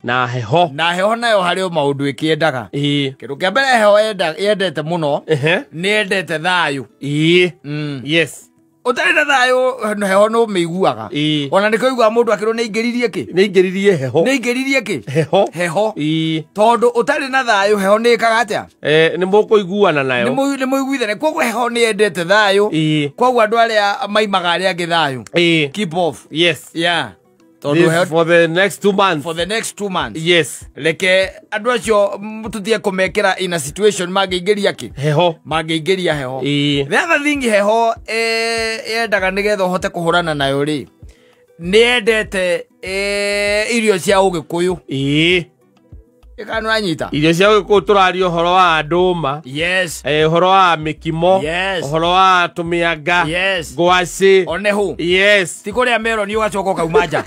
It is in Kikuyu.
Na heho. Na heho nayo harĩ o maũndũ ĩkĩendaga. Kĩndũ kĩa mbere heho yendete mũno, nĩ yendete thayũ. Yes. Ũtarĩ na thayũ, heho nĩ ũmĩiguaga. Ona nĩ kũigua mũndũ akĩrwo nĩ aingĩririe kĩ? Nĩ aingĩririe heho. Nĩ aingĩririe kĩ? Heho. Heho. Tondũ ũtarĩ na thayũ, heho nĩ ĩkaga atĩa? Nĩ mũkũiguana nayo. Nĩ mũiguithane. Koguo heho nĩ yendete thayũ. Koguo andũ arĩa maimaga arĩa angĩ thayũ. Keep off. Yes. Yeah. Tondũ heho for the next 2 months. For the next 2 months. Yes. Reke andũ acio tũtige kũmekĩra in a situation mangĩingĩria kĩ? Heho. Mangĩingĩria heho. The other thing heho yendaga nĩgetha ũhote kũhũrana nayo rĩ, nĩ yendete irio cia Ũgĩkũyũ. Ĩkana ũranyita? Irio cia Ũgĩkũyũ tũraria ũhoro wa ndũma. Yes. Ũhoro wa mĩkimo. Yes. Ũhoro wa tũmĩanga. Yes. Ngwacĩ. Onehu. Yes. Ti kũrĩa meroni ũgacoka ũkauma nja.